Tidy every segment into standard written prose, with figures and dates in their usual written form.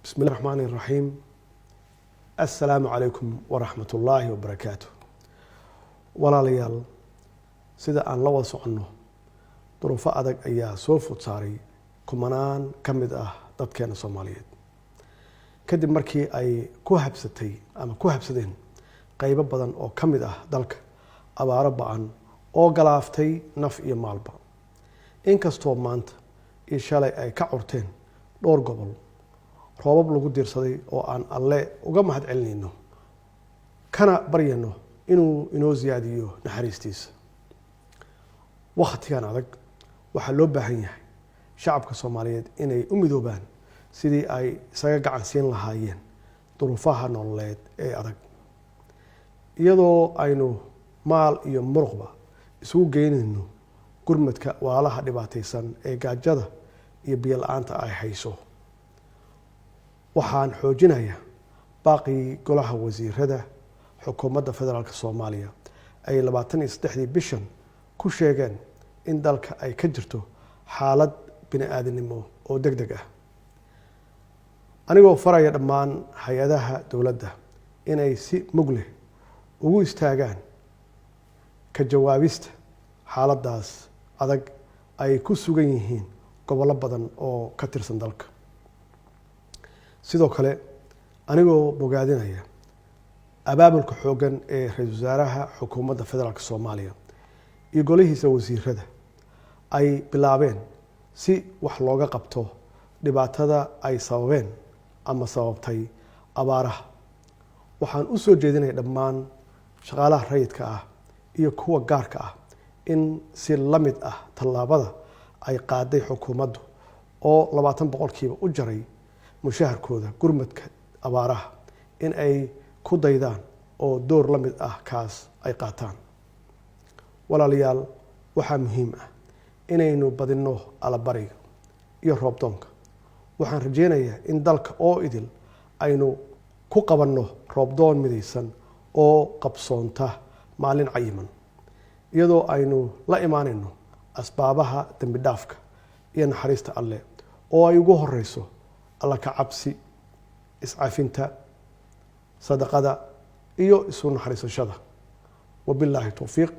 Bismi illahi raxmaani raxiim. Assalaamu calaykum waraxmat ullaahi wabarakaatu. Walaalayaal, sida aan la wada soconno, duruufo adag ayaa soo food saaray kumanaan ka mid ah dadkeena Soomaaliyeed, kadib markii ay ku habsatay ama ku habsadeen qeybo badan oo ka mid ah dalka abaaro ba'an oo galaaftay naf iyo maalba. Inkastoo maanta iyo shalay ay ka curteen dhowr gobol roobab lagu diirsaday oo aan Alle uga mahad celinayno kana baryano inuu inoo siyaadiyo naxariistiisa, wakhtigan adag waxaa loo baahan yahay shacabka Soomaaliyeed inay u midoobaan sidii ay isaga gacan siin lahaayeen duruufaha nololeed ee adag, iyadoo aynu maal iyo muruqba isugu geynayno gurmadka walaalaha dhibaataysan ee gaajada iyo biyo la'aanta ay hayso. Waxaan xoojinayaa baaqii golaha wasiirada xukuumadda federaalka Soomaaliya ay 23-dii bishan ku sheegeen in dalka ay ka jirto xaalad bini aadanimo oo deg deg ah, anigoo faraya dhammaan hay'adaha dowladda inay si mug leh ugu istaagaan ka jawaabista xaaladdaas adag ay ku sugan yihiin gobollo badan oo ka tirsan dalka. Sidoo kale, anigoo bogaadinaya abaabulka xooggan ee ra-iisul wasaaraha xukuumadda federaalka Soomaaliya iyo golihiisa wasiirada ay bilaabeen si wax looga qabto dhibaatada ay sababeen ama sababtay abaaraha, waxaan u soo jeedinaya dhammaan shaqaalaha rayidka ah iyo kuwa gaarka ah in si la mid ah tallaabada ay qaaday xukuumaddu oo 20% u jaray mushaharkooda gurmadka abaaraha in ay ku daydaan oo door la mid ah kaas ay qaataan. Walaalayaal, waxaa muhiim ah inaynu badinno allabariga iyo roobdoonka. Waxaan rajeynayaa in dalka oo idil aynu ku qabanno roobdoon midaysan oo qabsoonta maalin cayiman, iyadoo aynu la imaanayno asbaabaha dembi dhaafka iyo naxariista Alle oo ay ugu horeyso Alla ka cabsi, iscafinta, sadaqada iyo isu naxariisashada. Wabilaahi towfiiq,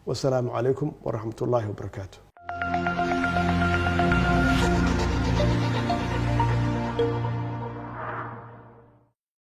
wasalaamu calaykum waraxmat ullaahi wabarakaatu.